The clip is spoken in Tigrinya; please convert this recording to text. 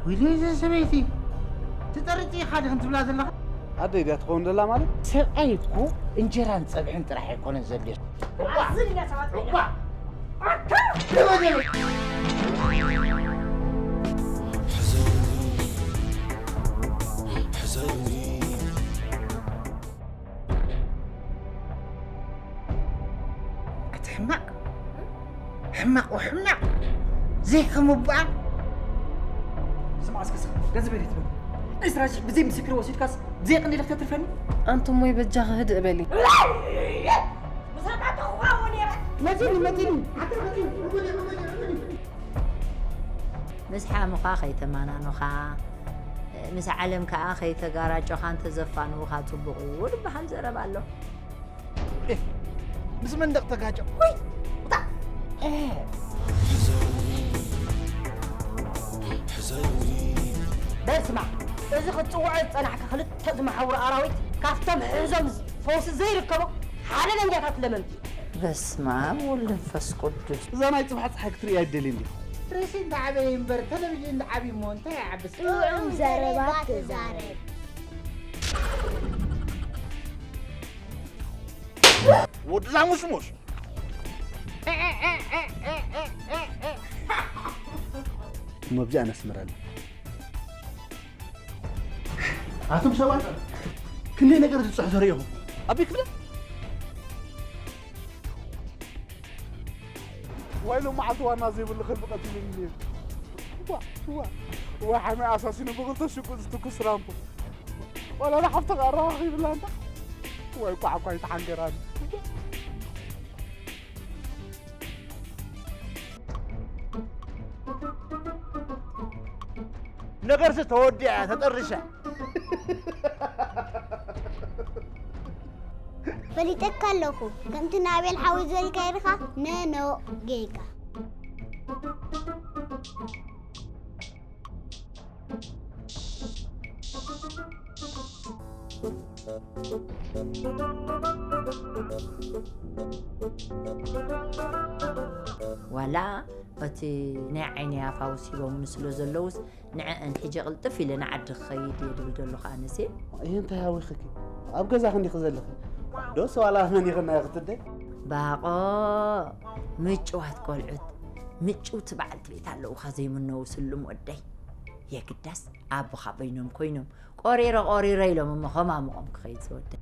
ወይለይ እዛ ሰበይቲ ትጠርጥ ኢኻ ዲኽን ትብላ ዘለኻ? ኣደይ ድያ ትኸውን ዘላ ማለት? ሰብኣይ እኮ እንጀራን ጸብሕን ጥራሕ ኣይኮነን ዘድልዮ። ኣዝን ኢና ሰባት ኮይና። ኣቲ ሕማቕ፣ ሕማቕ ወሕማቕ ዘይከምባኣ። ስማዕ እስከ፣ እስከ ገንዘብ የድልይ ትብል። ዕስራ ሺሕ ብዘይ ምስክር ወሲድካስ ብዘይ ቅኒ ኢልካ ተትርፈኒ? ኣንቱም ወይ በጃኺ ህድእ በሊ። ምሳኻ ተኽዋዎ ነይረ። መፂኒ፣ መፂኒ። ኣቲ መፂኒ። ምስ ሓሙኻ ከይተማናኑኻ፣ ምስ ዓለም ከኣ ከይተጋራጨኻ እንተዘፋንዉኻ ጽቡቕ እዩ ዝበሃል ዘረባ ኣሎ። ኤህ፣ ምስ መንደቕ ተጋጨ። ውይ! ውጣ! ኤህ! በል ስማዕ፣ እዚ ክትጽውዖ ዝጸናሕካ ክልተ ዝመሓውሩ ኣራዊት፣ ካብቶም ሕዞም ፈውሲ ዘይርከቦ ሓደገኛታት ለመምቲ። በስመ ኣብ ወወልድ ወመንፈስ ቅዱስ። እዛ ናይ ጽባሕ ጸሓይ ክትርእያ ኣይደልን ዲኻ? ርእሲ እንተዓበየ እምበር፣ ቴሌቪዥን እንተዓብዩ እሞ እንታይ ይዓብስ? ጥዑም ዘረባ ተዛረብ። ወድዛ ሙሽሙሽ። እሞ ኣብዚኣ ነስምረሉ። ኣቱም ሰባት ክንደይ ነገር ዝጽሕዞ ርኢኹም። ኣቢ ክብለ ዋይሎ መዓልቲ ዋና ዘይብሉ ከልቢ ቀቲሉኒ ነይሩ። ዋ፣ ዋ፣ ዋ፣ ሓመይ ኣሳሲኑ ብኽልተ ሽጉጥ ዝትኩስ ትራምፖ። ዋላ ንሓፍትኻ ኣረኻኺብላ እንዳ። ዋይ፣ ቋዕቋይ ተሓንገራኒ። ነገርሲ ተወዲኣ፣ ተጠርሻ። ፈሊጠካ ኣለኹ። ከምቲ ንኣቤል ሓወይ ዝበልካዮ ዲኻ? ነኖ ጌጋ። ዋላ እቲ ናይ ዓይነይ ኣፋውስ ሂቦምኒ ስለ ዘለዉስ፣ ንዐአን ሒጀ ቅልጥፍ ኢለ ንዓዲ ክኸይድ እየ ድብል ዘለኹ ኣነሲ። እየ እንታይ ሃዊኽኪ? ኣብ ገዛ ክንዲኺ ዘለኺ? ዶስ ዋላ መን ይኽና ክትደይ? ባቆ፣ ምጭዋት ቆልዑት፣ ምጭውቲ በዓልቲ ቤት ኣለዉኻ ዘይምነዉ ስሉም ወደይ። የግዳስ ኣቦኻ በይኖም ኮይኖም፣ ቆሪረ ቆሪረ ኢሎም እሞ ከማምቖም ክኸይድ ዝወደይ።